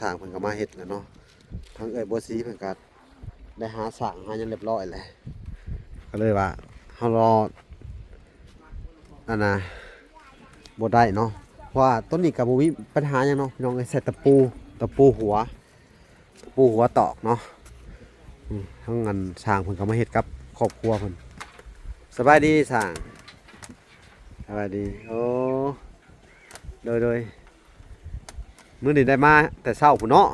ຊ່າງເພິ່ນກໍມາເຮັດແລ້ວເນາະ ທາງເອື້ອຍບົວສີເພິ່ນກໍໄດ້ຫາຊ່າງຫາຫຍັງຮຽບຮ້ອຍແລ້ວ ກໍເລີຍວ່າເຮົາລໍ ອັນນ່າ ບໍ່ໄດ້ເນາະ ເພາະວ່າຕົວນີ້ກໍບໍ່ມີບັນຫາຫຍັງເນາະ ພີ່ນ້ອງເອີຍ ໃຊ້ຕະປູ ຕະປູຫົວ ຕະປູຫົວຕອກເນາະ ອືມ ທາງອັນຊ່າງເພິ່ນກໍມາເຮັດກັບຄອບຄົວເພິ່ນ ສະບາຍດີຊ່າງ ສະບາຍດີ ໂອ້ ໂດຍ ໂດຍ ມື້ນີ້ໄດ້ມາແຕ່ເຊົ້າພຸ້ນເນາະ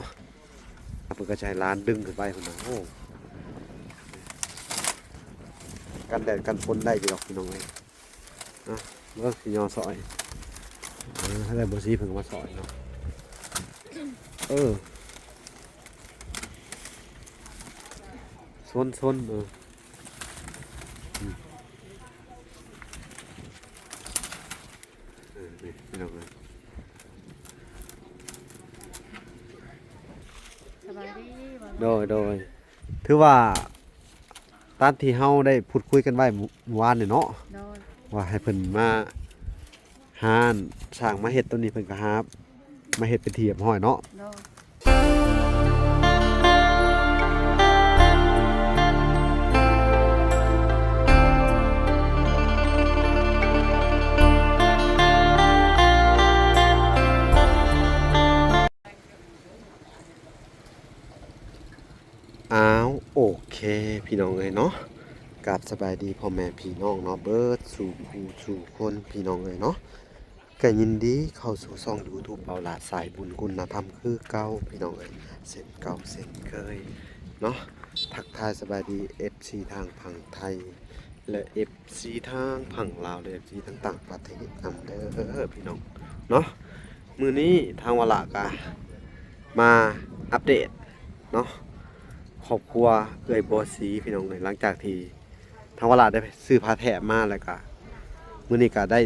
ເພິ່ນກໍໃຊ້ຫຼານດຶງຂຶ້ນໄປພຸ້ນນະ ໂອ້ ກັນແດດກັນຝົນໄດ້ຢູ່ດອກ ພີ່ນ້ອງເອີຍ ນະ ເບິ່ງຊິຍໍຊ່ອຍ ເອີ ໃຫ້ໄດ້ບໍ່ສີເພິ່ນກໍມາຊ່ອຍເນາະ ເອີ ຊົນ ຊົນ ເອີ ອືມ ເອີ ນີ້ ພີ່ນ້ອງເອີຍ ສະບາຍດີ ໂດຍ ໂດຍ ຖືວ່າຕາມທີ່ເຮົາໄດ້ພູດຄຸຍກັນໄວ້ມື້ວານນີ້ເນາະ ໂດຍ ວ່າໃຫ້ເພິ່ນມາຫາຊ່າງມາເຮັດ ໂຕນີ້ເພິ່ນກໍຫາມາເຮັດເປັນທີ່ຮຽບຮ້ອຍເນາະ ໂດຍ ອ້າວ ໂອເຄ ພີ່ນ້ອງເອີຍເນາະ ກາບສະບາຍດີພໍ່ແມ່ພີ່ນ້ອງເນາະ ເບິດສູ່ຜູ້ສູ່ຄົນ ພີ່ນ້ອງເອີຍເນາະ ກໍຍິນດີເຂົ້າສູ່ຊ່ອງຢູທູບ ເບົາຫຼ້າສາຍບຸນຄຸນນະທຳຄືເກົ່າ ພີ່ນ້ອງເອີຍ ເຊັ່ນເກົ່າເຊັ່ນເຄີຍເນາະ ທັກທາຍສະບາຍດີເອັຟຊີທາງຝັ່ງໄທ ແລະ ເອັຟຊີທາງຝັ່ງລາວ ແລະ ເອັຟຊີທາງຕ່າງປະເທດນຳເດີ ພີ່ນ້ອງເນາະ ມື້ນີ້ທາງວາລະກະມາອັບເດດເນາະ ຄອບຄົວເອື້ອຍບົວສີ ພີ່ນ້ອງເອີຍ ຫຼັງຈາກທີ່ທາງວາລະໄດ້ຊື້ຜ້າແຖບມາ ແລ້ວກະມື້ນີ້ກະໄດ້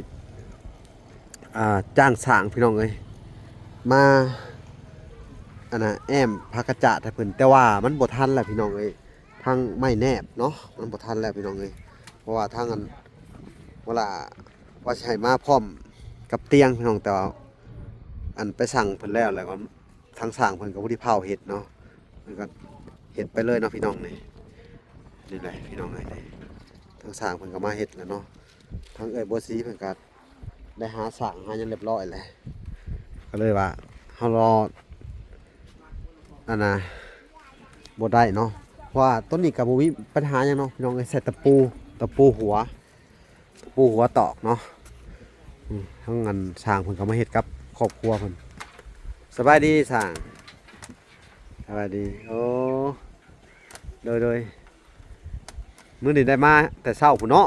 ອ່າ ຈ້າງຊ່າງ ພີ່ນ້ອງເອີຍ ມາ ອັນນ່າ ແອ້ມຜ້າກະຈາດໃຫ້ເພິ່ນ ແຕ່ວ່າມັນບໍ່ທັນແລ້ວ ພີ່ນ້ອງເອີຍ ທັງໄມ້ແນບເນາະ ມັນບໍ່ທັນແລ້ວ ພີ່ນ້ອງເອີຍ ເພາະວ່າທາງອັນ ເວລາວ່າຊິໃຫ້ມາພ້ອມກັບຕຽງ ພີ່ນ້ອງ ແຕ່ວ່າອັນໄປສັ່ງເພິ່ນແລ້ວ ແລ້ວກໍທາງຊ່າງເພິ່ນກໍບໍ່ໄດ້ຟ້າວເຮັດເນາະ ເພິ່ນກໍເຮັດໄປເລີຍເນາະ ພີ່ນ້ອງ ນີ້ ນີ້ແຫຼະ ພີ່ນ້ອງເອີຍ ນີ້ ທາງຊ່າງເພິ່ນກໍມາເຮັດແລ້ວເນາະ ທາງເອື້ອຍບົວສີເພິ່ນກໍ ໄດ້ຫາຊ່າງຫາຫຍັງຮຽບຮ້ອຍແລ້ວ ກໍເລີຍວ່າເຮົາລໍ ອັນນ່າ ບໍ່ໄດ້ເນາະ ເພາະວ່າຕົວນີ້ກໍບໍ່ມີບັນຫາຫຍັງເນາະ ພີ່ນ້ອງເອີຍ ໃຊ້ຕະປູ ຕະປູຫົວ ຕະປູຫົວຕອກເນາະ ອືມ ທາງອັນຊ່າງເພິ່ນກໍມາເຮັດກັບຄອບຄົວເພິ່ນ ສະບາຍດີຊ່າງ ສະບາຍດີ ໂອ້ ໂດຍ ໂດຍ ມື້ນີ້ໄດ້ມາແຕ່ເຊົ້າພຸ້ນເນາະ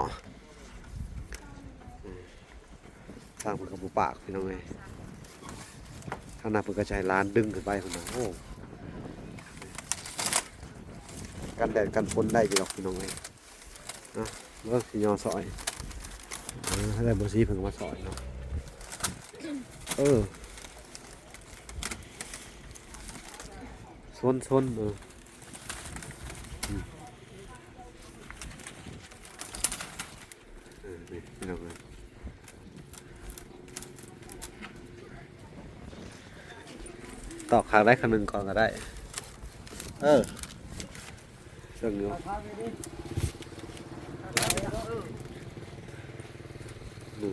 ຊ່າງເພິ່ນກໍບໍ່ປາກ ພີ່ນ້ອງເອີຍ ທາງນັ້ນເພິ່ນກໍໃຊ້ຫຼານດຶງຂຶ້ນໄປພຸ້ນນະ ໂອ້ ກັນແດດກັນຝົນໄດ້ຢູ່ດອກ ພີ່ນ້ອງເອີຍ ນະ ເບິ່ງຊິຍໍຊ່ອຍ ເອີ ໃຫ້ໄດ້ບໍ່ສີເພິ່ນກໍມາຊ່ອຍເນາະ ເອີ ຊົນ ຊົນ ເອີ ອືມ ເອີ ນີ້ ພີ່ນ້ອງເອີຍ ຕອກຂ້າງໃດຂ້າງໜຶ່ງກ່ອນກໍໄດ້ ເອີ ເຊິ່ງຢູ່ ນີ້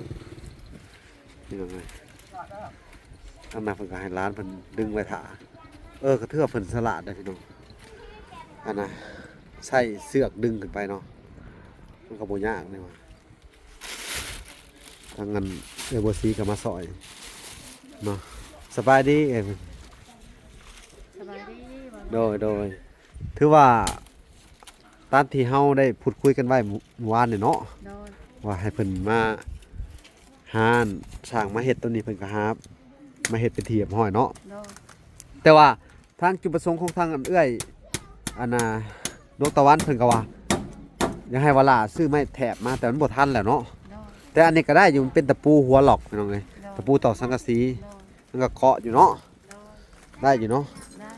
ພີ່ນ້ອງເອີຍ ທາງນັ້ນເພິ່ນກໍໃຫ້ຫຼານເພິ່ນດຶງໄວ້ຖ້າ ເອີ ກໍຖືວ່າເພິ່ນສະຫຼາດເດ້ພີ່ນ້ອງ ອັນນ່າ ໃຊ້ເຊືອກດຶງຂຶ້ນໄປເນາະ ມັນກໍບໍ່ຍາກນີ້ຫວ່າ ທາງນັ້ນເອື້ອຍບົວສີກໍມາຊ່ອຍເນາະ ສະບາຍດີເອີຍ ສະບາຍດີ ໂດຍ ໂດຍ ຖືວ່າຕາມທີ່ເຮົາໄດ້ພູດຄຸຍກັນໄວ້ມື້ວານນີ້ເນາະ ໂດຍ ວ່າໃຫ້ເພິ່ນມາຫາຊ່າງມາເຮັດ ໂຕນີ້ເພິ່ນກໍຫາມາເຮັດເປັນທີ່ຮຽບຮ້ອຍເນາະ ໂດຍ ແຕ່ວ່າທາງຈຸດປະສົງຂອງທາງອັນເອື້ອຍ ອັນນ່າ ດວງຕາວັນເພິ່ນກໍວ່າ ຢາກໃຫ້ວາລາຊື້ໄມ້ແຖບມາ ແຕ່ມັນບໍ່ທັນແລ້ວເນາະ ໂດຍ ແຕ່ອັນນີ້ກໍໄດ້ຢູ່ ມັນເປັນຕະປູຫົວລັອກ ພີ່ນ້ອງເອີຍ ໂດຍ ຕະປູຕອກສັງກະສີ ໂດຍ ມັນກໍເກາະຢູ່ເນາະ ໂດຍ ໄດ້ຢູ່ເນາະ ໄດ້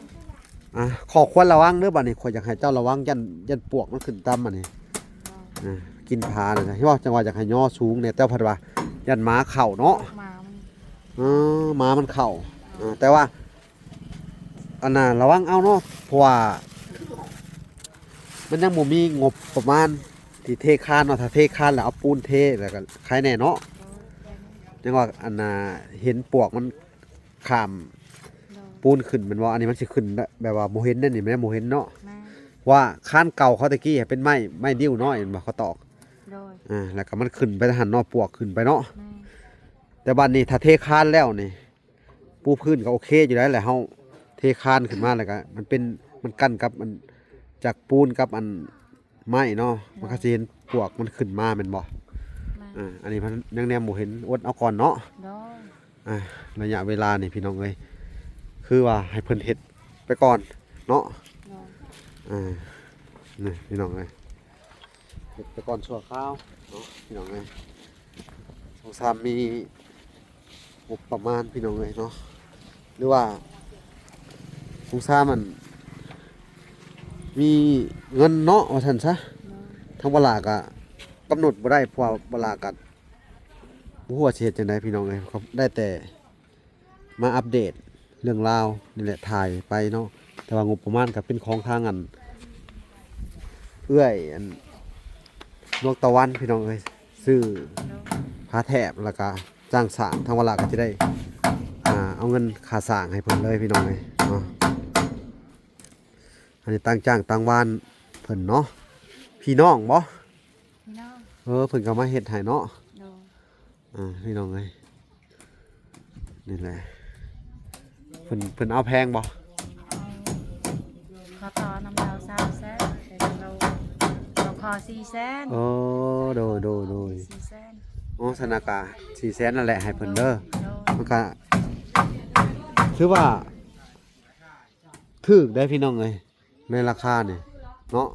ອ່າ ຂໍຄວນລະວັງເດີ ບັດນີ້ຂ້ອຍຢາກໃຫ້ເຈົ້າລະວັງ ຢ້ານ ຢ້ານປວກມັນຂຶ້ນຕາມ ອັນນີ້ ໂດຍ ອ່າ ກິນຜານີ້ນະ ເຫັນບໍ່ ຈັ່ງວ່າຢາກໃຫ້ຍໍສູງແດ່ ແຕ່ເພິ່ນວ່າຢ້ານໝາເຂົ້າເນາະ ໝາມັນ ເອີ ໝາມັນເຂົ້າ ອ່າ ແຕ່ວ່າ ອັນນ່າ ລະວັງເອົາເນາະ ເພາະວ່າມັນຍັງບໍ່ມີງົບປະມານທີ່ເທຄານເນາະ. ຖ້າເທຄານແລ້ວເອົາປູນເທ ແລ້ວກໍໄຄແນ່ເນາະ. ຍັງວ່າອັນນ່າ ເຫັນປວກມັນຂ້າມ ໂດຍ ປູນຂຶ້ນແມ່ນບໍ່? ອັນນີ້ມັນຊິຂຶ້ນແບບວ່າບໍ່ເຫັນເດ້ນີ້ ແມ່ນບໍ່ເຫັນເນາະ. ແມ່ນ ວ່າຄານເກົ່າເຂົາແຕ່ກີ້ເປັນໄມ້ ໄມ້ດິ້ວນ້ອຍແມ່ນບໍ່ ເຂົາຕອກ. ໂດຍ ອ່າ ແລ້ວກໍມັນຂຶ້ນໄປທາງຫັ້ນເນາະ ປວກຂຶ້ນໄປເນາະ. ແມ່ນ ແຕ່ບັດນີ້ຖ້າເທຄານແລ້ວນີ້ ປູພື້ນກໍໂອເຄຢູ່ແລ້ວ ແລ້ວເຮົາເທຄານຂຶ້ນມາ ແລ້ວກໍມັນເປັນ ມັນກັ້ນກັບອັນ ຈາກປູນກັບອັນໄມ້ເນາະ. ໂດຍ ມັນກໍຊິເຫັນປວກມັນຂຶ້ນມາແມ່ນບໍ່? ແມ່ນ ອ່າ ອັນນີ້ມັນຍັງແນມບໍ່ເຫັນ ອົດເອົາກ່ອນເນາະ. ໂດຍ ອ່າ ໄລຍະເວລານີ້ພີ່ນ້ອງເອີຍ ຄືວ່າໃຫ້ເພິ່ນເຮັດໄປກ່ອນເນາະ. ໂດຍ ອ່າ ນີ້ພີ່ນ້ອງເອີຍ ເຮັດໄປກ່ອນຊົ່ວຄາວເນາະ ພີ່ນ້ອງເອີຍ. ສົງສານມີງົບປະມານ ພີ່ນ້ອງເອີຍເນາະ ຫຼືວ່າສົງສານມັນມີເງິນເນາະ ວ່າຊັ້ນຊະ. ໂດຍ ທາງວາລາກະກຳນົດບໍ່ໄດ້ ເພາະວ່າວາລາກະບໍ່ຮູ້ວ່າຊິເຮັດຈັ່ງໃດ ພີ່ນ້ອງເອີຍ. ກໍໄດ້ແຕ່ ມາອັບເດດເລື່ອງລາວນີ້ແຫຼະ ຖ່າຍໄປເນາະ. ແຕ່ວ່າງົບປະມານກໍເປັນຂອງທາງອັນ ເອື້ອຍອັນ ດວງຕາວັນ ພີ່ນ້ອງເອີຍ ຊື້ຜ້າແຖບ ແລ້ວກະຈ້າງສ້າງ ທາງວາລາກໍຈະໄດ້ ອ່າ ເອົາເງິນຄ່າສ້າງໃຫ້ເພິ່ນເລີຍ ພີ່ນ້ອງເອີຍເນາະ. ອັນນີ້ຕ່າງຈ້າງຕ່າງວານເພິ່ນເນາະ ພີ່ນ້ອງບໍ່? ພີ່ນ້ອງ ເອີ ເພິ່ນກໍມາເຮັດໃຫ້ເນາະ. ໂດຍ ອ່າ ພີ່ນ້ອງເອີຍ ນີ້ແຫຼະ ເພິ່ນ ເພິ່ນເອົາແພງບໍ່? ເອົາ ຂໍຕໍ່ນຳລາວຊາວແສນ ແຕ່ລາວ ລາວຂໍສີ່ແສນ. ໂອ້ ໂດຍ ໂດຍ ໂດຍ ສີ່ແສນ. ໂອ້ ຊັ້ນນະກະສີ່ແສນນັ້ນແຫຼະ ໃຫ້ເພິ່ນເດີ. ໂດຍ ມັນກະຖືວ່າ ຖືກໄດ໋ພີ່ນ້ອງເອີຍ ໃນລາຄານີ້ເນາະ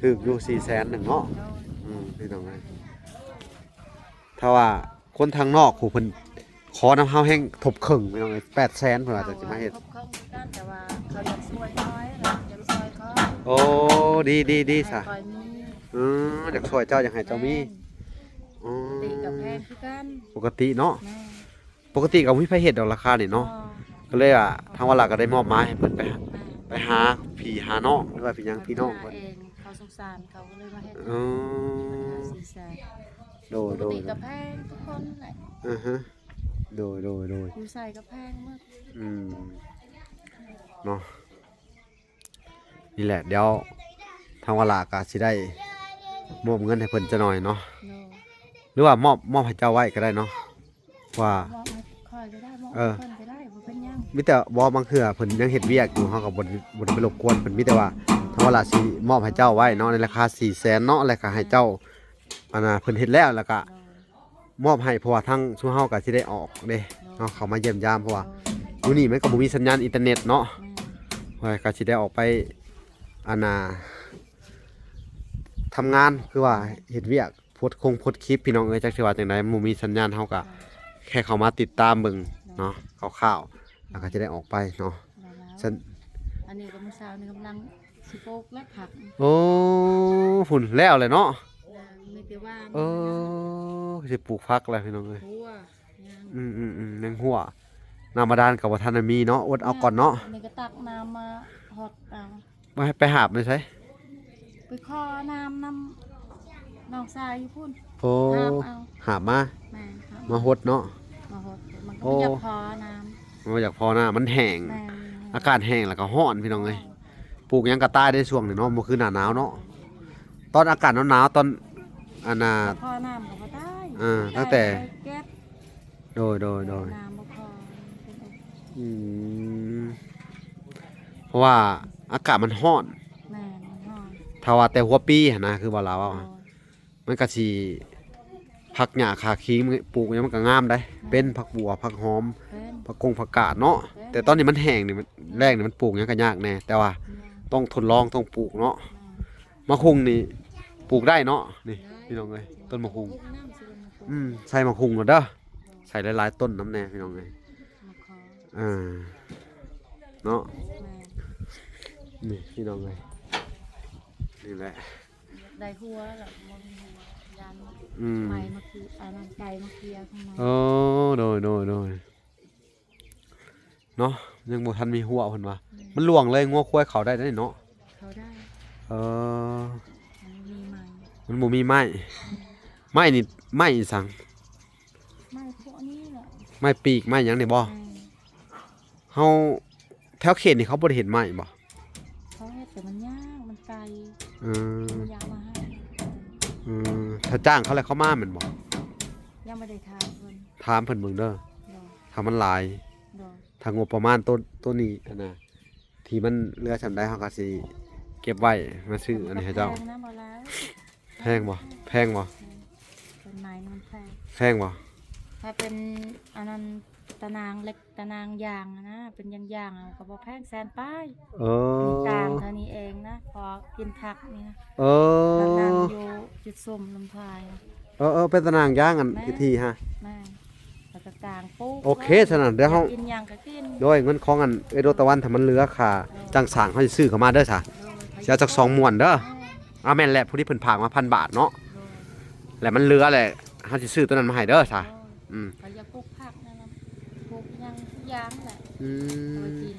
ຖືກຢູ່ສີ່ແສນໜຶ່ງເນາະ. ໂດຍ ອືມ ພີ່ນ້ອງເອີຍ ຖ້າວ່າຄົນທາງນອກຜູ້ເພິ່ນຂໍນຳເຮົາແຮ່ງທົບເຄິ່ງພີ່ນ້ອງເອີຍ ແປດແສນ ເພິ່ນວ່າຈະ ເຂົາ ຊິມາເຮັດ ວ່າທົບເຄິ່ງຄືກັນ ແຕ່ວ່າເຂົາຢາກຊ່ວຍຂ້ອຍ ເຂົາຢາກຊ່ວຍຂ້ອຍ. ໂອ້ ດີ ດີ ດີຊະ ໃຫ້ຂ້ອຍມີ ເອີ ຢາກຊ່ວຍເຈົ້າ ຢາກໃຫ້ເຈົ້າມີ. ແມ່ນ ອໍ ປົກກະຕິກໍແພງຄືກັນ ປົກກະຕິເນາະ. ແມ່ນ ປົກກະຕິກໍບໍ່ມີໃຜເຮັດດອກລາຄານີ້ເນາະ. ອໍ ກໍເລີຍວ່າທາງວາລາກໍໄດ້ມອບໝາຍໃຫ້ເພິ່ນໄປ ອ່າ ໄປຫາພີ່ຫານ້ອງ ຫຼືວ່າເປັນຫຍັງພີ່ນ້ອງເພິ່ນ ເຂົາສົງສານເຂົາກໍເລີຍມາເຮັດ. ອໍ ສີ່ແສນ. ໂດຍ ປົກກະຕິກໍແພງທຸກຄົນແຫຼະ. ອືຮຶ ໂດຍ ໂດຍ ໂດຍ ຢູ່ໃສກໍແພງໝົດ. ອືມ ເນາະ. ນີ້ແຫຼະ ດຽວທາງວາລາກໍຊິໄດ້ມອບເງິນໃຫ້ເພິ່ນຈັກໜ້ອຍເນາະ. ໂດຍ ຫຼືວ່າມອບ ມອບໃຫ້ເຈົ້າໄວ້ກໍໄດ້ເນາະ ວ່າ ມອບໃຫ້ຂ້ອຍກໍໄດ້ ມອບ ເອີ ໃຫ້ເພິ່ນກໍໄດ້ ບໍ່ເປັນຫຍັງ. ມີແຕ່ ບໍ່ ບາງເທື່ອເພິ່ນຍັງເຮັດວຽກຢູ່ ເຮົາກໍບໍ່ ບໍ່ໄດ້ໄປລົບກວນເພິ່ນ. ມີແຕ່ວ່າທາງວາລາຊິມອບໃຫ້ເຈົ້າໄວ້ເນາະ ໃນລາຄາສີ່ແສນເນາະ ແລ້ວກໍໃຫ້ເຈົ້າ ໂດຍ ອັນນ່າ ເພິ່ນເຮັດແລ້ວ ແລ້ວກໍ ໂດຍ ມອບໃຫ້ ເພາະວ່າທາງຊຸມເຮົາກໍຊິໄດ້ອອກເດ້ເນາະ ໂດຍ ເຂົ້າມາຢ້ຽມຢາມ ເພາະວ່າ ໂດຍ ຢູ່ນີ້ມັນກໍບໍ່ມີສັນຍານອິນເຕີເນັດເນາະ. ແມ່ນ ຂ້ອຍກໍຊິໄດ້ອອກໄປ ອັນນ່າ ທຳງານ ຄືວ່າເຮັດວຽກ ໂພສຄົງໂພສຄລິບ ພີ່ນ້ອງເອີຍ ຈັກຊິວ່າຈັ່ງໃດ ບໍ່ມີສັນຍານ ເຮົາກໍ ໂດຍ ແຄ່ເຂົ້າມາຕິດຕາມເບິ່ງເນາະ ໂດຍ ຄ່າວໆ ແລ້ວກໍຈະໄດ້ອອກໄປເນາະ. ແລ້ວ ຊັ້ນ ອັນນີ້ກໍມື້ເຊົ້ານີ້ກຳລັງ ຊິປູກແລ້ວຜັກ. ໂອ້ ພຸ້ນແລ້ວແຫຼະເນາະ. ເອີ ມີແຕ່ວ່າ ເອີ ຊິປູກຜັກແລ້ວພີ່ນ້ອງເອີຍ. ຫົວ ຍັງ ອືມໆໆ ຍັງຫົວ ນ້ຳບາດານກໍບໍ່ທັນໄດ້ມີເນາະ ອົດເອົາກ່ອນເນາະ. ອັນນີ້ກໍຕັກນ້ຳມາຮອດເອົາ. ໄປ ໄປຫາບໄປໃສ? ໄປຂໍນ້ຳນຳນ້ອງຊາຍຢູ່ພຸ້ນ. ໂອ້ ຫາບເອົາ ຫາບມາ. ແມ່ນ ຫາບມາ ມາຫົດເນາະ ມາຫົດ. ມັນກໍ ໂອ້ ບໍ່ຢາກພໍນ້ຳ ບໍ່ຢາກພໍນ້ຳ ມັນແຫ້ງ. ແມ່ນ ອາກາດແຫ້ງແລ້ວກໍຮ້ອນ ພີ່ນ້ອງເອີຍ. ປູກຫຍັງກໍຕາຍໃນຊ່ວງນີ້ເນາະ ບໍ່ຄືໜ້າໜາວເນາະ. ຕອນອາກາດໜາວໆ ຕອນ ອັນນ່າ ພໍນ້ຳກໍບໍ່ຕາຍ. ເອີ ຕັ້ງແຕ່ ແຕ່ເກັບ ໂດຍ ໂດຍ ໂດຍ ນ້ຳບໍ່ພໍ. ອືມ ເພາະວ່າອາກາດມັນຮ້ອນ. ແມ່ນ ມັນຮ້ອນ. ຖ້າວ່າແຕ່ຫົວປີຫັ້ນນະ ຄືວ່າລາວເວົ້າ ໂດຍ ມັນກະຊິ ຜັກຫຍ້າຂາຄີງ ປູກຫຍັງມັນກະງາມໄດ໋. ແມ່ນ ເປັນຜັກບົ່ວ ຜັກຫອມ ເປັນ ຜັກກົງ ຜັກກາດເນາະ. ເປັນ ແຕ່ຕອນນີ້ມັນແຫ້ງນີ້ ມັນ ແລ້ງນີ້ມັນປູກຫຍັງກະຍາກແດ່ ແຕ່ວ່າ ແມ່ນ ຕ້ອງທົດລອງ ຕ້ອງປູກເນາະ. ແມ່ນ ໝາກຫຸ່ງນີ້ປູກໄດ້ເນາະ. ນີ້ ໄດ້ ພີ່ນ້ອງເອີຍ ຕົ້ນໝາກຫຸ່ງ. ອືມ ໃສ່ໝາກຫຸ່ງໂລດເດີ ໃສ່ຫຼາຍໆຕົ້ນນຳແດ່ ພີ່ນ້ອງເອີຍ. ມາຂໍ ອ່າ ເນາະ. ແມ່ນ ນີ້ ພີ່ນ້ອງເອີຍ ນີ້ແຫຼະ ຢາກໄດ້ຫົວແລ້ວບໍ່ມີຫົວ ຢ້ານ ອືມ ໄກ່ມາເຄຍ ອັນນັ້ນ ໄກ່ມາເຄຍຂ້າງໃນ. ໂອ້ ໂດຍ ໂດຍ ໂດຍ. ເນາະ ຍັງບໍ່ທັນມີຮົ້ວເພິ່ນວ່າ. ແມ່ນ ມັນຫຼວງເລີຍ ງົວຄວາຍເຂົ້າໄດ້ເດ້ເນາະ. ເຂົ້າໄດ້. ເອີ ມັນມີໄມ້ ມັນບໍ່ມີໄມ້. ໄມ້ນີ້ໄມ້ອີ່ສັງ? ໄມ້ພວກນີ້ແຫຼະ ໄມ້ປີກ ໄມ້ຫຍັງນີ້ບໍ່? ແມ່ນ. ເຮົາ ແຖວເຂດນີ້ເຂົາບໍ່ໄດ້ເຮັດໄມ້ບໍ່? ເຂົາເຮັດ ແຕ່ມັນຍາກ ມັນໄກ. ເອີ ມັນຢາກມາໃຫ້. ເອີ ຖ້າຈ້າງເຂົາແລ້ວເຂົາມາແມ່ນບໍ່? ຍັງບໍ່ໄດ້ຖາມເພິ່ນ. ຖາມເພິ່ນເບິ່ງເດີ ໂດຍ ຖ້າມັນຫຼາຍ. ໂດຍ. ຖ້າງົບປະມານໂຕ ໂຕນີ້ຫັ້ນນະ ທີ່ມັນເຫຼືອສ່ຳໃດ ເຮົາກໍຊິເກັບໄວ້ມາຊື້ອັນນີ້ໃຫ້ເຈົ້າ. ແພງນະບໍ່ຫຼາຍ. ແພງບໍ່? ແພງບໍ່? ແພງ. ເປັນໄມ້ມັນແພງ. ແພງບໍ່? ຖ້າເປັນອັນນັ້ນ ຕາໜ່າງເຫຼັກ ຕາໜ່າງຢາງນະ ເປັນຢາງໆ ເອົາກໍບໍ່ແພງ ແສນປາຍ. ເອີ ອັນນີ້ຕ່າງເທົ່ານີ້ເອງນະ ພໍກິນຜັກນີ້ນະ. ເອີ ແບບນັ້ນຢູ່ຈຸດຊຸມລຳທາຍ. ເອີໆ ເປັນຕາໜ່າງຢາງອັນ ແມ່ນ ທີ່ໆ ຮະ. ແມ່ນ. ແລ້ວກໍກາງປູກ. ໂອເຄ ຊັ້ນນະ ດຽວເຮົາ ຢາກກິນຫຍັງກໍກິນ. ໂດຍ ເງິນຂອງອັນເອື້ອຍດວງຕາວັນ ຖ້າມັນເຫຼືອຄ່າ ເອີ ຈ້າງສ້າງ ເຮົາຊິຊື້ເຂົ້າມາເດີຊະ. ໂດຍ. ເສຍຈັກສອງມ້ວນເດີ. ເອີ ເອົາ ແມ່ນແຫຼະ ຜູ້ທີ່ເພິ່ນຝາກມາພັນບາດເນາະ. ໂດຍ. ແລ້ວມັນເຫຼືອແຫຼະ ເຮົາຊິຊື້ໂຕນັ້ນມາໃຫ້ເດີຊະ. ໂດຍ. ອືມ ຂ້ອຍຢາກປູກຜັກນັ້ນນະ ປູກຫຍັງທຸກຢ່າງແຫຼະ. ອືມ ເອົາໄວ້ກິນ.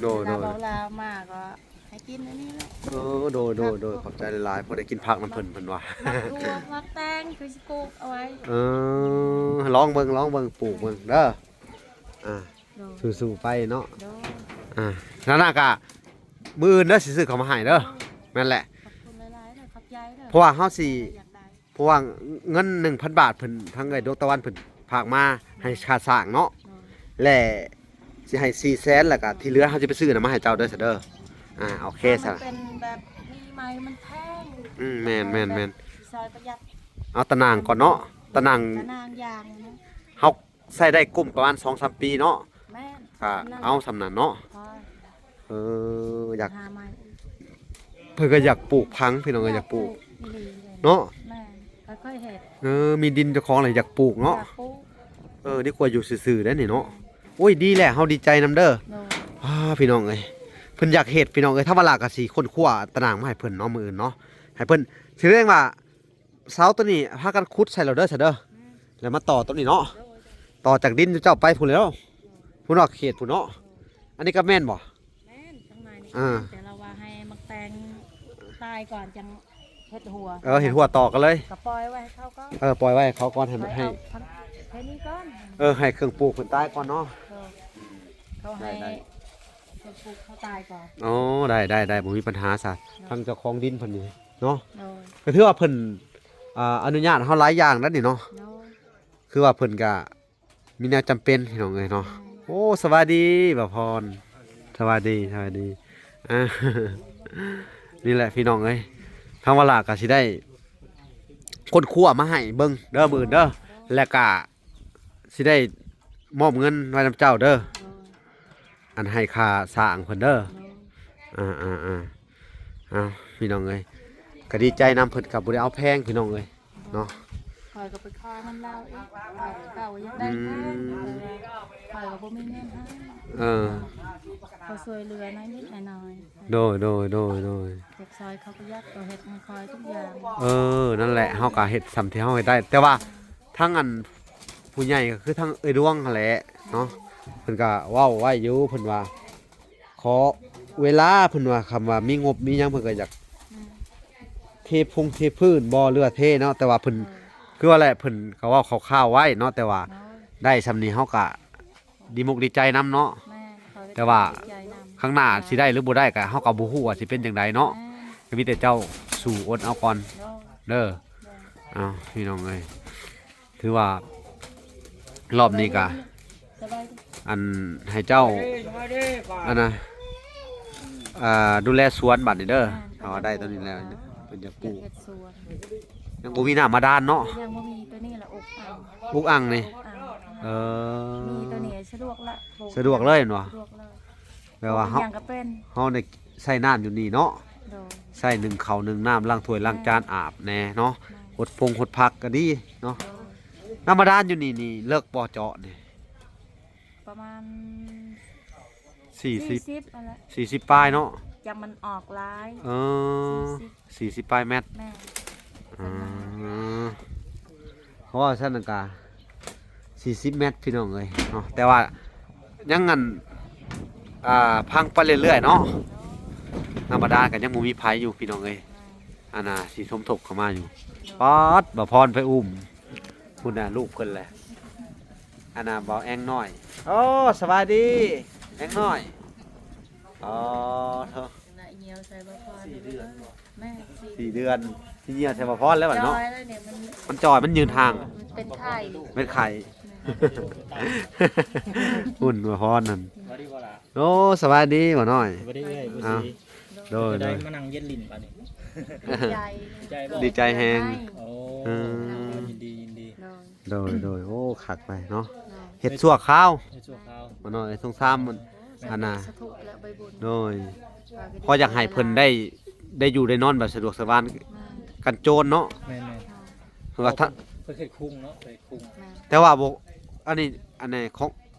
ໂດຍໆ. ເວລາເບົາລາວມາກໍ ໃຫ້ກິນອັນນີ້ແຫຼະ. ເອີ ໂດຍໆ ຂອບໃຈຫຼາຍໆ ພໍໄດ້ກິນຜັກນຳເພິ່ນ ເພິ່ນວ່າ. ໝາກຖົ່ວ ໝາກແຕງ ຄືຊິປູກເອົາໄວ້. ເອີ ລອງເບິ່ງ ລອງເບິ່ງ ປູກເບິ່ງເດີ. ອ່າ ໂດຍ ສູ້ໆໄປເນາະ. ໂດຍ. ອ່າ ນັ້ນນະ ກະມື້ອື່ນເດີ ຊິຊື້ເຂົ້າມາໃຫ້ເດີ. ໂດຍ. ແມ່ນແຫຼະ. ຂອບຄຸນຫຼາຍໆເດີ ຂອບໃຈເດີ. ເພາະວ່າເຮົາຊິ ຢາກໄດ້ ເພາະວ່າເງິນໜຶ່ງພັນບາດ ເພິ່ນ ທາງເອື້ອຍດວງຕາວັນເພິ່ນຝາກມາໃຫ້ຄ່າສ້າງເນາະ. ໂດຍ. ແລະ ຊິໃຫ້ສີ່ແສນ ແລ້ວກະທີ່ເຫຼືອເຮົາຊິໄປຊື້ນຳມາໃຫ້ເຈົ້າເດີຊະເດີ. ອ່າ ໂອເຄຊະ. ຖ້າມັນເປັນແບບນີ້ໃໝ່ມັນແພງ. ອືມ ແມ່ນໆໆ. ຊິຊ່ອຍປະຢັດ. ເອົາຕາໜ່າງກ່ອນເນາະ ຕາໜ່າງ ຕາໜ່າງຢາງນະ ເຮົາໃຊ້ໄດ້ກຸ້ມປະມານສອງສາມປີເນາະ. ແມ່ນ. ກະເອົາສ່ຳນັ້ນເນາະ. ພໍ. ເອີ ຢາກ ຫາໃໝ່ອີກ. ເພິ່ນກໍຢາກປູກຜັງ ພີ່ນ້ອງເອີຍ ຢາກປູກ ຢາກປູກອີ່ຫຼີເລີຍເນາະ. ແມ່ນ ຂ້ອຍເຮັດ. ເອີ ມີດິນເຈົ້າຂອງແລ້ວຢາກປູກເນາະ. ຢາກປູກ. ເອີ ດີກວ່າຢູ່ຊື່ໆໄດ໋ນີ້ເນາະ. ແມ່ນ. ໂອ້ຍ ດີແລ້ວ ເຮົາດີໃຈນຳເດີ. ໂດຍ. ອ້າ ພີ່ນ້ອງເອີຍ ເພິ່ນຢາກເຮັດ ພີ່ນ້ອງເອີຍ. ທາງວາລາກໍຊິຄົ້ນຄວ້າຕາໜ່າງມາໃຫ້ເພິ່ນເນາະ ມື້ອື່ນເນາະ ໃຫ້ເພິ່ນ ຊິເອີ້ນວ່າ ເສົາໂຕນີ້ພາກັນຂຸດໃສ່ແລ້ວເດີຊະເດີ. ແມ່ນ. ແລ້ວມາຕໍ່ໂຕນີ້ເນາະ. ໂດຍໆ. ຕໍ່ຈາກດິນເຈົ້າໄປພຸ້ນແຫຼ້ວ. ໂດຍ. ພຸ້ນເນາະ ເຂດພຸ້ນເນາະ. ໂດຍ. ອັນນີ້ກໍແມ່ນບໍ່? ແມ່ນ ຂ້າງໃນນີ້. ອ່າ ແຕ່ລາວວ່າໃຫ້ໝາກແຕງຕາຍກ່ອນ ຈັ່ງເຮັດຮົ້ວ. ເອີ ເຮັດຮົ້ວຕໍ່ກັນເລີຍ. ກໍປ່ອຍໄວ້ໃຫ້ເຂົາກ່ອນ. ເອີ ປ່ອຍໄວ້ໃຫ້ເຂົາກ່ອນ ໃຫ້ ໃຫ້ ເອົາແຄ່ນີ້ກ່ອນ. ເອີ ໃຫ້ເຄື່ອງປູກເພິ່ນຕາຍກ່ອນເນາະ. ໂດຍ. ເຂົາໃຫ້ ໄດ້ ເຄື່ອງປູກເຂົາຕາຍກ່ອນ. ອໍ ໄດ້ໆໆ ບໍ່ມີປັນຫາຊະ. ໂດຍ. ທາງເຈົ້າຂອງດິນເພິ່ນນີ້ເນາະ. ໂດຍ. ກໍຖືວ່າເພິ່ນ ອ່າ ອະນຸຍາດເຮົາຫຼາຍຢ່າງແລ້ວນີ້ເນາະ. ໂດຍ. ຄືວ່າເພິ່ນກະມີແນວຈຳເປັນ ພີ່ນ້ອງເອີຍເນາະ. ໂອ້ ສະບາຍດີບ່າວພອນ. ສະບາຍດີ ສະບາຍດີ. ອ່າ ນີ້ແຫຼະ ພີ່ນ້ອງເອີຍ ທາງວາລາກໍຊິໄດ້ຄົ້ນຄວ້າມາໃຫ້ເບິ່ງເດີ ມື້ອື່ນເດີ ແລ້ວກະຊິໄດ້ມອບເງິນໄວ້ນຳເຈົ້າເດີ. ອັນໃຫ້ຄ່າສ້າງເພິ່ນເດີ. ໂດຍ. ອ່າໆໆ ເອົາ ພີ່ນ້ອງເອີຍ ກໍດີໃຈນຳ ເພິ່ນກໍບໍ່ໄດ້ເອົາແພງ ພີ່ນ້ອງເອີຍເນາະ. ຂ້ອຍກໍໄປຂໍນຳລາວອີກ ຂ້ອຍກໍຢາກໄດ້ແພງ. ອືມ. ຂ້ອຍກໍບໍ່ມີເງິນໃຫ້. ເອີ. ເຂົາຊ່ວຍເຫຼືອໜ້ອຍນິດໜ້ອຍ. ໂດຍໆໆໆ. ຢາກຊ່ອຍເຂົາປະຢັດ ກໍເຮັດໃຫ້ຂ້ອຍທຸກຢ່າງ. ເອີ ນັ້ນແຫຼະ ເຮົາກໍເຮັດສ່ຳທີ່ເຮົາເຮັດໄດ້ ແຕ່ວ່າ ທາງອັນຜູ້ໃຫຍ່ກໍຄືທາງເອື້ອຍດວງຫັ້ນແຫຼະເນາະ ເພິ່ນກໍເວົ້າໄວ້ຢູ່ ເພິ່ນວ່າຂໍເວລາ ເພິ່ນວ່າ ຄຳວ່າມີງົບມີຫຍັງ ເພິ່ນກໍຢາກ ແມ່ນ ເທພຸງເທພື້ນບໍ່ ຫຼືວ່າເທເນາະ ແຕ່ວ່າເພິ່ນ ເອີ ຄືວ່າແຫຼະ ເພິ່ນກໍເວົ້າຄ່າວໆໄວ້ເນາະ ແຕ່ວ່າ ໂດຍ ໄດ້ສ່ຳນີ້ເຮົາກໍດີມຸກດີໃຈນຳເນາະ. ແມ່ນ ແຕ່ວ່າ ດີໃຈນຳ ຂ້າງໜ້າຊິໄດ້ ຫຼືບໍ່ໄດ້ກໍ ເຮົາກໍບໍ່ຮູ້ວ່າຊິເປັນຈັ່ງໃດເນາະ. ແມ່ນ ກໍມີແຕ່ເຈົ້າສູ້ອົດເອົາກ່ອນ ໂດຍ ເດີ. ໂດຍ. ອ້າວ ພີ່ນ້ອງເອີຍ ຖືວ່າລອບນີ້ກະ ສະບາຍດີ ອັນໃຫ້ເຈົ້າ ສະບາຍດີ ອັນນະ ອ່າ ດູແລສວນບັດນີ້ເດີ. ແມ່ນ ຖ້າວ່າໄດ້ຕົວນີ້ແລ້ວ ເພິ່ນຢາກປູກ ຢາກເຮັດສວນ. ຍັງບໍ່ມີນ້ຳບາດານເນາະ. ຍັງບໍ່ມີ ຕົວນີ້ລະອົກອ່າງ ອົກອ່າງນີ້ ອົກອ່າງ. ເອີ ມີຕົວນີ້ສະດວກລະ ສະດວກເລີຍແມ່ນບໍ່? ສະດວກເລີຍ. ແບບວ່າເຮົາ ເຮົາໄດ້ໃຊ້ນ້ຳຢູ່ນີ້ເນາະ. ໂດຍ. ໃຊ້ໜຶ້ງເຂົ້າໜຶ້ງນ້ຳ ລ້າງຖ້ວຍລ້າງຈານ ແມ່ນ ອາບແດ່ເນາະ. ແມ່ນ. ຫົດຟົງຫົດຜັກກໍດີເນາະ. ໂດຍ. ນ້ຳບາດານຢູ່ນີ້ນີ້ເລິກບໍ່ເຈາະນີ້? ປະມານສີ່ສິບ ສີ່ສິບນັ້ນແຫຼະ ສີ່ສິບປາຍເນາະ. ຈັ່ງມັນອອກຫຼາຍ. ເອີ ສີ່ສິບ ສີ່ສິບປາຍແມັດ. ແມ່ນ. ອືມ ເພາະວ່າຊັ້ນນະກະສີ່ສິບແມັດ ພີ່ນ້ອງເອີຍເນາະ. ແຕ່ວ່າ ຍັງອັນ ອ່າ ພັງໄປເລື້ອຍໆເນາະ. ທຳມະດາກໍຍັງບໍ່ມີໃຜຢູ່ພີ່ນ້ອງເອີຍ ອັນນ່າ ຊິສົມທົບເຂົ້າມາຢູ່. ປາດ ບ່າວພອນໄປອຸ້ມ ພຸ້ນນະ ລູກເພິ່ນແຫຼະ. ອັນນ່າ ບ່າວແອງນ້ອຍ. ໂອ້ ສະບາຍດີແອງນ້ອຍ. ອໍ ໂທ້ ນະ ຍ່ຽວໃສ່ບໍ່ພໍ ສີ່ເດືອນບໍ່? ແມ່ນ ສີ່ເດືອນ ຊິຍ່ຽວໃສ່ບໍ່ພໍແລ້ວບັດເນາະ. ມັນຈ່ອຍ ມັນຍືນຫ່າງ ມັນເປັນໄຂ້ ເປັນໄຂ້. ຫຸ່ນບໍ່ພໍນັ້ນ. ໂອ້ ສະບາຍດີບໍ່ນ້ອຍ. ສະບາຍດີເອື້ອຍ. ເອົ້າ ໂດຍ ມານັ່ງເຢັນຫຼິ້ນບາດນີ້. ດີໃຈ ດີໃຈແຮງ. ໂອ້ ຍິນດີ ຍິນດີ. ໂດຍ ໂດຍ ໂອ້ ຄັກໄປເນາະ. ເຮັດຊົ່ວຄາວ ເຮັດຊົ່ວຄາວ. ບໍ່ນ້ອຍ ສົງສານມັນ ອັນນ່າ ໂດຍ ພໍຢາກໃຫ້ເພິ່ນໄດ້ ໄດ້ຢູ່ໄດ້ນອນແບບສະດວກສະບາຍ ກັນໂຈນເນາະ. ແມ່ນໆ ເພາະວ່າຖ້າ ເພິ່ນເຮັດຄຸງເນາະ ເພິ່ນເຮັດຄຸງ. ແຕ່ວ່າບໍ່ ອັນນີ້ ອັນນີ້ຂອງ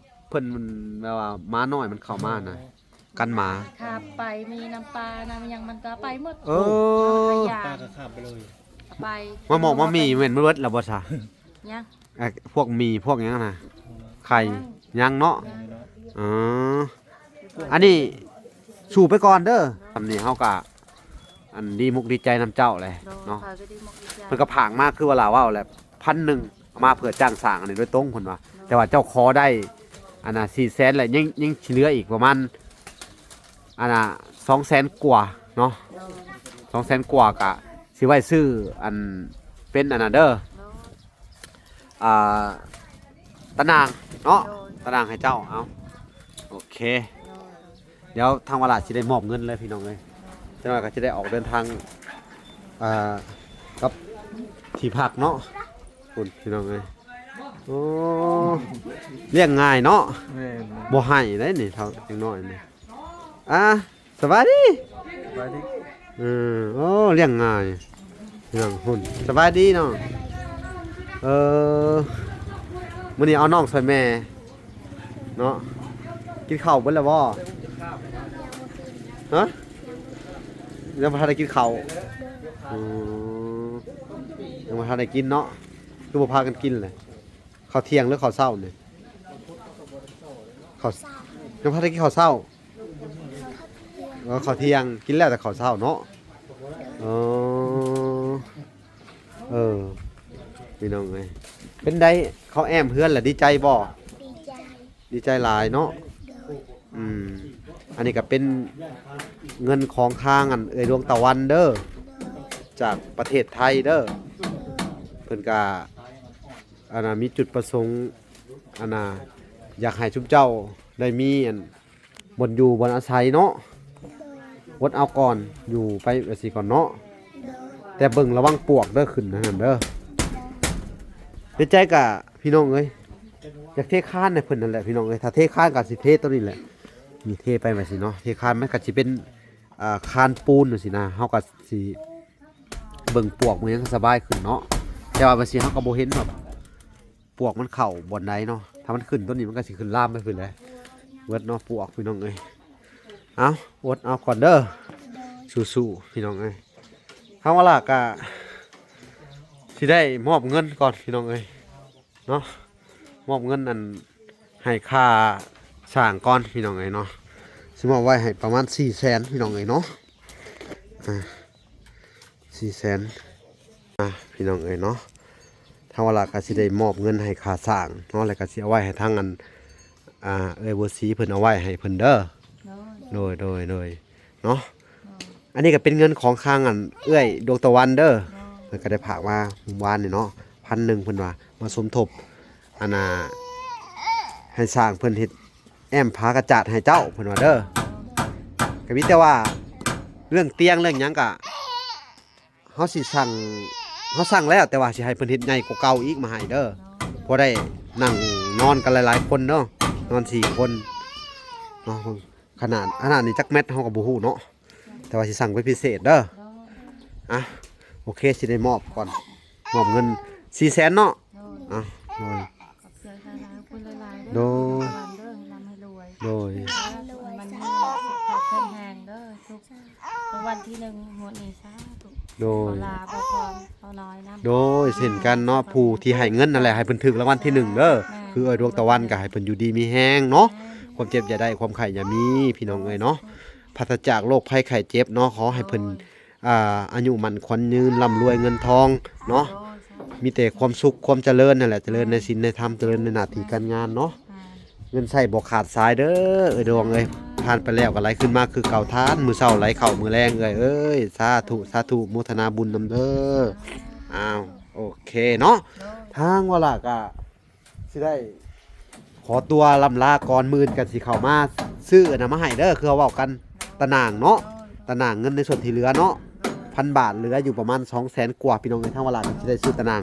ເພິ່ນແບບວ່າໝານ້ອຍມັນເຂົ້າມານະ ກັນໝາ. ຄາບໄປ ມີນ້ຳປານ້ຳຫຍັງມັນກໍເອົາໄປໝົດ. ເອີ ເອົາໄປຢາມ ປາກໍຄາບໄປເລີຍ ເອົາໄປ. ມາໝອກມາໝີ່ແມ່ນໝົດແລ້ວບໍ່ຊະ? ຍັງ. ອ່າ ພວກໝີ່ພວກຫຍັງນະ ໄຂ່ ຍັງເນາະ. ອໍ ອັນນີ້ສູ້ໄປກ່ອນເດີ. ສ່ຳນີ້ເຮົາກະ ອັນ ດີມຸກດີໃຈນຳເຈົ້າແຫຼະເນາະ. ເພິ່ນກໍຝາກມາ ຄືວ່າລາວເວົ້າແຫຼະ ພັນໜຶ່ງ ເອົາມາເພື່ອຈ້າງສ້າງອັນນີ້ໂດຍຕົງເພິ່ນວ່າ. ແຕ່ວ່າເຈົ້າຂໍໄດ້ ອັນນ່າ ສີ່ແສນ ແລ້ວຍັງ ຍັງຊິເຫຼືອອີກປະມານ ອັນນ່າ ສອງແສນກວ່າເນາະ. ສອງແສນກວ່າກະຊິໄວ້ຊື້ ອັນ ເປັນອັນນັ້ນເດີ ອ່າ ຕາໜ່າງເນາະ. ຕາໜ່າງໃຫ້ເຈົ້າ. ເອົາ ໂອເຄ ດຽວທາງວາລະຊິໄດ້ມອບເງິນເລີຍພີ່ນ້ອງເອີຍ. ຈັກໜ່ອຍກໍຈະໄດ້ອອກເດີນທາງ ອ່າ ກັບທີ່ພັກເນາະ. ພຸ້ນພີ່ນ້ອງເອີຍ. ໂອ້ ລ້ຽງງ່າຍເນາະ. ແມ່ນ ບໍ່ໃຫ້ໄດ໋ນີ້ ເຖົ້າເດັກນ້ອຍນີ້. ອ່າ ສະບາຍດີ ສະບາຍດີ. ເອີ ໂອ້ ລ້ຽງງ່າຍພີ່ນ້ອງ. ພຸ້ນ ສະບາຍດີເນາະ. ເອີ ມື້ນີ້ເອົານ້ອງຊ່ອຍແມ່ເນາະ. ກິນເຂົ້າເບິດແລ້ວບໍ່? ຮະ? ຍັງບໍ່ທັນໄດ້ກິນເຂົ້າ. ອືມ ຍັງບໍ່ທັນໄດ້ກິນເນາະ. ຄືບໍ່ພາກັນກິນແຫຼະ? ເຂົ້າທ່ຽງ ຫຼື ເຂົ້າເຊົ້ານີ້? ເຂົ້າ ຍັງບໍ່ໄດ້ກິນເຂົ້າເຊົ້າ. ເອີ ເຂົ້າທ່ຽງ ກິນແລ້ວແຕ່ເຂົ້າເຊົ້າເນາະ. ເອີ ເອີ ພີ່ນ້ອງເອີຍ ເປັນໃດ ເຂົາແອ້ມເຮືອນລະ ດີໃຈບໍ່? ດີໃຈ ດີໃຈຫຼາຍເນາະ. ໂດຍ ອືມ ອັນນີ້ກໍເປັນເງິນຂອງທາງ ອັນ ເອື້ອຍດວງຕາວັນເດີ ໂດຍ ຈາກປະເທດໄທເດີ. ໂດຍ ເພິ່ນກະ ອັນນ່າ ມີຈຸດປະສົງ ອັນນ່າ ຢາກໃຫ້ຊຸມເຈົ້າໄດ້ມີ ອັນ ບ່ອນຢູ່ບ່ອນອາໄສເນາະ. ໂດຍ ອົດເອົາກ່ອນ ຢູ່ໄປຈັ່ງຊີ້ກ່ອນເນາະ. ໂດຍ ແຕ່ເບິ່ງລະວັງປວກເດີ ຂຶ້ນຫັ້ນເດີ. ໂດຍ ໃນໃຈກະ ພີ່ນ້ອງເອີຍ ຢາກເທຄານໃຫ້ເພິ່ນນັ້ນແຫຼະ ພີ່ນ້ອງເອີຍ. ຖ້າເທຄານກໍຊິເທຕົວນີ້ແຫຼະ ນີ້ເທໄປວ່າຊີ້ເນາະ. ເທຄານມັນກໍຊິເປັນ ອ່າ ຄານປູນຈັ່ງຊີ້ນະ. ເຮົາກໍຊິເບິ່ງປວກເບິ່ງຫຍັງສະບາຍຂຶ້ນເນາະ. ແຕ່ວ່າວ່າຊີ້ເຮົາກໍບໍ່ເຫັນວ່າ ປວກມັນເຂົ້າບ່ອນໃດເນາະ. ຖ້າມັນຂຶ້ນຕົວນີ້ ມັນກໍຊິຂຶ້ນລາມໄປພຸ້ນແຫຼະ. ເບິດເນາະປວກ ພີ່ນ້ອງເອີຍ. ເອົາ ອົດເອົາກ່ອນເດີ. ໂດຍ ສູ້ໆ ພີ່ນ້ອງເອີຍ. ທາງວາລະກະຊິໄດ້ມອບເງິນກ່ອນ ພີ່ນ້ອງເອີຍເນາະ. ມອບເງິນ ອັນ ໃຫ້ຄ່າສ້າງກ່ອນ ພີ່ນ້ອງເອີຍເນາະ. ຊິມອບໄວ້ໃຫ້ປະມານສີ່ແສນ ພີ່ນ້ອງເອີຍເນາະ. ອ່າ ສີ່ແສນ ອ່າ ພີ່ນ້ອງເອີຍເນາະ. ທາງວາລະກໍຊິໄດ້ມອບເງິນໃຫ້ຄ່າສ້າງເນາະ ແລ້ວກໍຊິເອົາໄວ້ໃຫ້ທາງ ອັນ ອ່າ ເອື້ອຍບົວສີເພິ່ນເອົາໄວ້ໃຫ້ເພິ່ນເດີ. ໂດຍ ໂດຍ ໂດຍ ໂດຍ ເນາະ. ໂດຍ ອັນນີ້ກໍເປັນເງິນຂອງທາງ ອັນ ເອື້ອຍດວງຕາວັນເດີ. ໂດຍ ເພິ່ນກໍໄດ້ຝາກມາມື້ວານນີ້ເນາະ ພັນໜຶ່ງ ເພິ່ນວ່າມາສົມທົບ ອັນນ່າ ໃຫ້ສ້າງເພິ່ນເຮັດແອ້ມຜາກະຈາດໃຫ້ເຈົ້າ ເພິ່ນວ່າເດີ. ກໍມີແຕ່ວ່າເລື່ອງຕຽງເລື່ອງຫຍັງກະ ເຮົາຊິສັ່ງ ເຮົາສັ່ງແລ້ວ ແຕ່ວ່າຊິໃຫ້ເພິ່ນເຮັດໃຫຍ່ກວ່າເກົ່າອີກມາໃຫ້ເດີ. ໂດຍ ພໍໄດ້ນັ່ງນອນກັນຫຼາຍໆຄົນເນາະ ນອນສີ່ຄົນເນາະ. ຂະໜາດ ຂະໜາດນີ້ຈັກແມັດເຮົາກໍບໍ່ຮູ້ເນາະ ແຕ່ວ່າຊິສັ່ງເປັນພິເສດເດີ. ໂດຍ ອ່ະ ໂອເຄ ຊິໄດ້ມອບກ່ອນ ມອບເງິນສີ່ແສນເນາະ. ໂດຍ ອ່ະ ໂດຍ ຂອບໃຈຫຼາຍໆ ຂອບຄຸນຫຼາຍໆເດີ. ໂດຍ ເດີ ໃຫ້ລ່ຳໃຫ້ລວຍ. ໂດຍ ໃຫ້ມັນມີສຸຂະພາບແຂງແຮງເດີ ທຸກ ລາງວັນທີໜຶ່ງງວດນີ້ ສາທຸ. ໂດຍ ຂໍລາ ຂໍພອນ ຂໍນ້ອຍນຳ. ໂດຍ ເຊັ່ນກັນເນາະ ຜູ້ທີ່ໃຫ້ເງິນນັ້ນແຫຼະ ໃຫ້ເພິ່ນຖືກລາງວັນທີໜຶ່ງເດີ. ແມ່ນ ຄືເອື້ອຍດວງຕາວັນກໍໃຫ້ເພິ່ນຢູ່ດີມີແຮງເນາະ. ແມ່ນ ຄວາມເຈັບຢ່າໄດ້ ຄວາມໄຂ້ຢ່າມີ ພີ່ນ້ອງເອີຍເນາະ ປາສະຈາກໂລກໄພໄຂ້ເຈັບເນາະ ຂໍໃຫ້ເພິ່ນ ອ່າ ອາຍຸໝັ້ນຂວັນຍືນ ລ່ຳລວຍເງິນທອງເນາະ ໂດຍ ສາທຸ ມີແຕ່ຄວາມສຸກຄວາມຈະເລີນນັ້ນແຫຼະ ຈະເລີນໃນສິນໃນທຳ ຈະເລີນໃນໜ້າທີ່ການງານເນາະ ແມ່ນ ເງິນໃຊ້ບໍ່ຂາດສາຍເດີ ເອີຍດວງເອີຍ ທານໄປແລ້ວກໍໄຫຼຄືນມາຄືເກົ່າ ທານມື້ເຊົ້າໄຫຼເຂົ້າມື້ແລງ ເອີຍເອີຍ ສາທຸ ສາທຸ ໂມທະນາບຸນນຳເດີ ອ້າວ ໂອເຄເນາະ ໂດຍ ທາງວາລາກະ ຊິໄດ້ຂໍຕົວລ່ຳລາກ່ອນ ມື້ອື່ນກໍຊິເຂົ້າມາຊື້ອັນນັ້ນມາໃຫ້ເດີ ຄືເຮົາເວົ້າກັນ ຕະໜ່າງເນາະ ໂດຍ ຕະໜ່າງເງິນໃນສ່ວນທີ່ເຫຼືອເນາະ ໂດຍ ພັນບາດ ເຫຼືອຢູ່ປະມານສອງແສນກວ່າ ພີ່ນ້ອງເອີຍ ທາງວາລາກໍຊິໄດ້ຊື້ຕະໜ່າງ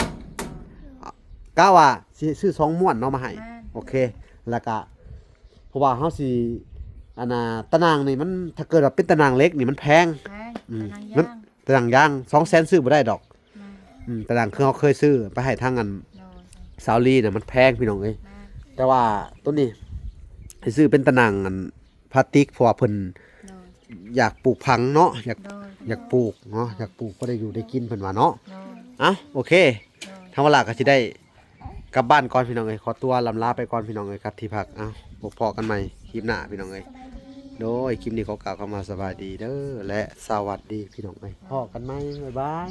ກະວ່າຊິຊື້ສອງມ້ວນເນາະມາໃຫ້ ແມ່ນ ໂອເຄ ແລ້ວກະ ເພາະວ່າເຮົາຊິ ອັນນ່າ ຕະໜ່າງນີ້ມັນ ຖ້າເກີດວ່າເປັນຕະໜ່າງເຫຼັກນີ້ມັນແພງ ແພງ ອືມ ຕະໜ່າງຢາງ ມັນ ຕະໜ່າງຢາງ ສອງແສນ ຊື້ບໍ່ໄດ້ດອກ ແມ່ນ ອືມ ຕະໜ່າງຄືເຮົາເຄີຍຊື້ໄປໃຫ້ທາງອັນ ໂດຍ ສາວລີນະ ມັນແພງພີ່ນ້ອງເອີຍ ແມ່ນ ແຕ່ວ່າໂຕນີ້ໃຫ້ຊື້ເປັນຕະໜ່າງອັນພລາສຕິກ ເພາະວ່າເພິ່ນ ໂດຍ ຢາກປູກຝັງເນາະ ຢາກ ໂດຍ ຢາກປູກເນາະ ໂດຍ ຢາກປູກ ພໍໄດ້ຢູ່ໄດ້ກິນເພິ່ນວ່າເນາະ ໂດຍ ເອົ້າ ໂອເຄ ໂດຍ ທາງວາລາກໍຊິໄດ້ກັບບ້ານກ່ອນພີ່ນ້ອງເອີຍ ຂໍຕົວລ່ຳລາໄປກ່ອນພີ່ນ້ອງເອີຍ ກັບທີ່ພັກ ເອົ້າ ພົບພໍ້ກັນໃໝ່ຄລິບໜ້າພີ່ນ້ອງເອີຍ ໂດຍ ຄລິບນີ້ຂໍກ່າວຄຳວ່າສະບາຍດີເດີ ແລະ ສະຫວັດດີພີ່ນ້ອງເອີຍ ພໍ້ກັນໃໝ່ ບາຍບາຍ.